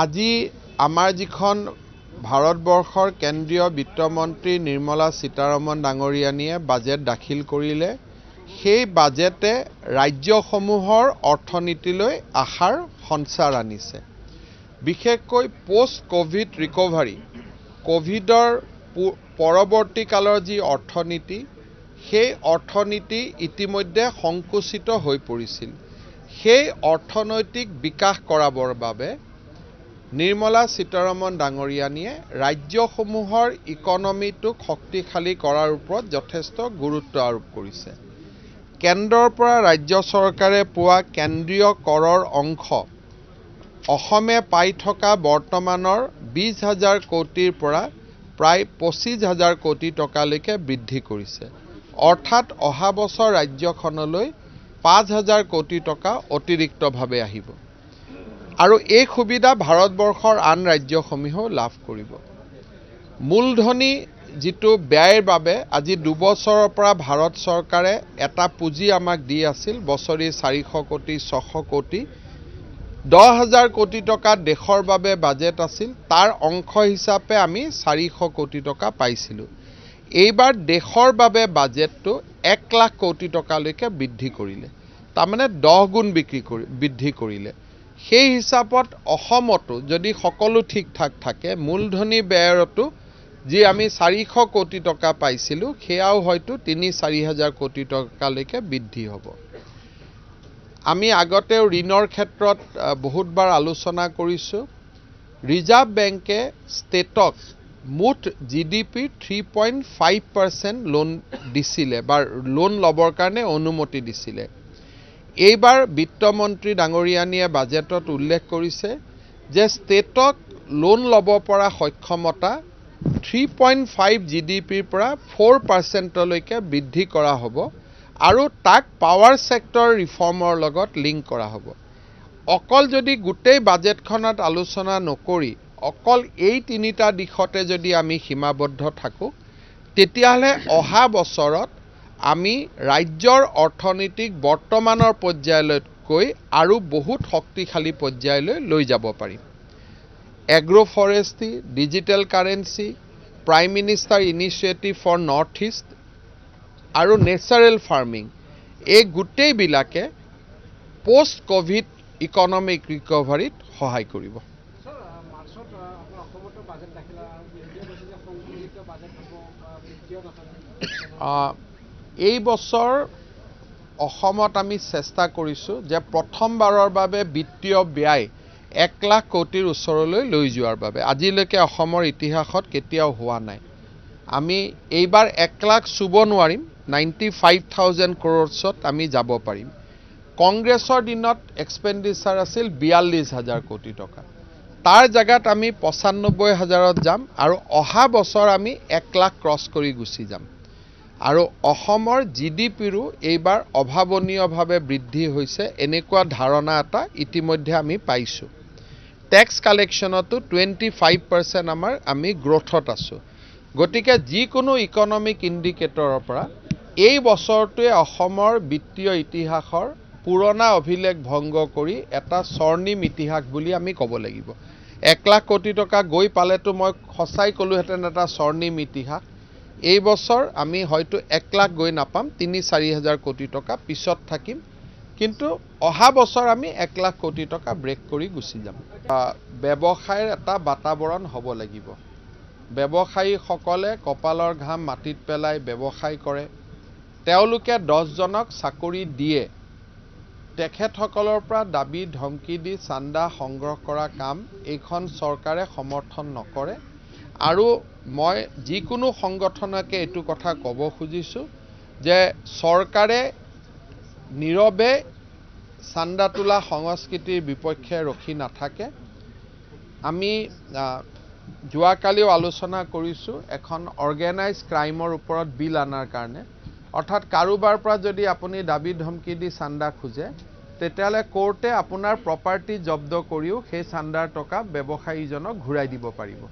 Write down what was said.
আজি আমাৰ যিখন ভাৰতবৰ্ষৰ কেন্দ্ৰীয় বিত্তমন্ত্ৰী নিৰ্মলা সীতাৰমণ ডাঙৰীয়ানীয়ে বাজেট দাখিল কৰিলে, সেই বাজেটে ৰাজ্যসমূহৰ অৰ্থনীতিলৈ আশাৰ সঞ্চাৰ আনিছে। বিশেষকৈ পষ্ট ক'ভিড ৰিকভাৰী, ক'ভিডৰ পৰৱৰ্তী কালৰ যি অৰ্থনীতি, সেই অৰ্থনীতি ইতিমধ্যে সংকুচিত হৈ পৰিছিল। সেই অৰ্থনৈতিক বিকাশ কৰাবৰ বাবে নিৰ্মলা সীতাৰমণ ডাঙৰীয়ানীয়ে ৰাজ্যসমূহৰ ইকনমিটোক শক্তিশালী কৰাৰ ওপৰত যথেষ্ট গুৰুত্ব আৰোপ কৰিছে। কেন্দ্ৰৰ পৰা ৰাজ্য চৰকাৰে পোৱা কেন্দ্ৰীয় কৰৰ অংশ অসমে পাই থকা বৰ্তমানৰ 20 হাজাৰ কোটিৰ পৰা প্ৰায় 25 হাজাৰ কোটি টকালৈকে বৃদ্ধি কৰিছে। অৰ্থাৎ অহা বছৰ ৰাজ্যখনলৈ 5 হাজাৰ কোটি টকা অতিৰিক্তভাৱে আহিব আৰু এই সুবিধা ভাৰতবৰ্ষৰ আন ৰাজ্যসমূহেও লাভ কৰিব। মূলধনী যিটো ব্যয়ৰ বাবে আজি 2 বছৰৰ পৰা ভাৰত চৰকাৰে এটা পুঁজি আমাক দি আছিল, বছৰি 400 কোটি, 600 কোটি, 10 হাজাৰ কোটি টকা দেশৰ বাবে বাজেট আছিল, তাৰ অংশ হিচাপে আমি 400 কোটি টকা পাইছিলোঁ। এইবাৰ দেশৰ বাবে বাজেটটো 1 লাখ কোটি টকালৈকে বৃদ্ধি কৰিলে, তাৰমানে 10 গুণ বিক্ৰী কৰি বৃদ্ধি কৰিলে। সেই হিচাপত অসমতো যদি সকলো ঠিক ঠাক থাকে, মূলধনী ব্যয়তো যি আমি 400 কোটি টকা পাইছিলোঁ, সেয়াও হয়তো 3-4 হাজাৰ কোটি টকালৈকে বৃদ্ধি হ'ব। আমি আগতেও ঋণৰ ক্ষেত্ৰত বহুতবাৰ আলোচনা কৰিছোঁ। ৰিজাৰ্ভ বেংকে ষ্টেটক মুঠ জিডিপিৰ 3.5% লোন দিছিলে বা লোন ল'বৰ কাৰণে অনুমতি দিছিলে। এইবাৰ বিত্তমন্ত্ৰী ডাঙৰীয়ানীয়ে বাজেটত উল্লেখ কৰিছে যে ষ্টেটক লোন ল'ব পৰা সক্ষমতা 3.5 জিডিপিৰ পৰা 4%লৈকে বৃদ্ধি কৰা হ'ব আৰু তাক পাৱাৰ ছেক্টৰ ৰিফৰ্মৰ লগত লিংক কৰা হ'ব। অকল যদি গোটেই বাজেটখনত আলোচনা নকৰি অকল এই তিনিটা দিশতে যদি আমি সীমাবদ্ধ থাকোঁ, তেতিয়াহ'লে অহা বছৰত আমি ৰাজ্যৰ অৰ্থনীতিক বৰ্তমানৰ পৰ্যায়লৈকৈ আৰু বহুত শক্তিশালী পৰ্যায়লৈ লৈ যাব পাৰিম। Agro forestry, digital currency, Prime Minister Initiative for North East আৰু নেচাৰেল ফাৰ্মিং, এই গোটেইবিলাকে পষ্ট ক'ভিড ইকনমিক ৰিকভাৰীত সহায় কৰিব। ছাৰ, মাৰ্চত আপোনাৰ অসমতো বাজেট দাখিল আৰু বিৰোধীয়ে কৈছে যে সংকুচিত বাজেট হ'ব বা বিত্তীয় নাটনি। এই বছৰ অসমত আমি চেষ্টা কৰিছোঁ যে প্ৰথমবাৰৰ বাবে বিত্তীয় ব্যয় 1 লাখ কোটিৰ ওচৰলৈ লৈ যোৱাৰ বাবে। আজিলৈকে অসমৰ ইতিহাসত কেতিয়াও হোৱা নাই। আমি এইবাৰ 1 লাখ চুব নোৱাৰিম, 95,000 ক্ৰ'ৰ্ছত আমি যাব পাৰিম। কংগ্ৰেছৰ দিনত এক্সপেণ্ডিচাৰ আছিল 42 হাজাৰ কোটি টকা। তাৰ জেগাত আমি 95 হাজাৰত যাম আৰু অহা বছৰ আমি 1 লাখ ক্ৰছ কৰি গুচি যাম। আৰু অসমৰ জিডিপিৰো এইবাৰ অভাৱনীয়ভাৱে বৃদ্ধি হৈছে, এনেকুৱা ধাৰণা এটা ইতিমধ্যে আমি পাইছোঁ। টেক্স কালেকশ্যনতো 25% আমি গ্ৰ'থত আছোঁ। গতিকে যিকোনো ইকনমিক ইণ্ডিকেটৰৰ পৰা এই বছৰটোৱে অসমৰ বিত্তীয় ইতিহাসৰ পুৰণা অভিলেখ ভংগ কৰি এটা স্বৰ্ণিম ইতিহাস বুলি আমি ক'ব লাগিব। 1 লাখ কোটি টকা গৈ পালেতো মই সঁচাই ক'লোহেঁতেন এটা স্বৰ্ণিম ইতিহাস। এই বছৰ আমি হয়তো 1 লাখ গৈ নাপাম, 3-4 হাজাৰ কোটি টকা পিছত থাকিম, কিন্তু অহা বছৰ আমি 1 লাখ কোটি টকা ব্ৰেক কৰি গুচি যাম। ব্যৱসায়ৰ এটা বাতাবৰণ হ'ব লাগিব। ব্যৱসায়ীসকলে কপালৰ ঘাম মাটিত পেলাই ব্যৱসায় কৰে। তেওঁলোকে 10জনক চাকৰি দিয়ে। তেখেতসকলৰ পৰা দাবী ধমকি দি চান্দা সংগ্ৰহ কৰা কাম এইখন চৰকাৰে সমৰ্থন নকৰে। আৰু মই যিকোনো সংগঠনকে এইটো কথা ক'ব খুজিছোঁ যে চৰকাৰে নীৰৱে চান্দা তোলা সংস্কৃতিৰ বিপক্ষে ৰখি নাথাকে। আমি যোৱাকালিও আলোচনা কৰিছোঁ এখন অৰ্গেনাইজ ক্ৰাইমৰ ওপৰত বিল অনাৰ কাৰণে। অৰ্থাৎ কাৰোবাৰ পৰা যদি আপুনি দাবী ধমকি দি চান্দা খোজে, তেতিয়াহ'লে কোৰ্টে আপোনাৰ প্ৰপাৰ্টি জব্দ কৰিও সেই চান্দাৰ টকা ব্যৱসায়ীজনক ঘূৰাই দিব পাৰিব।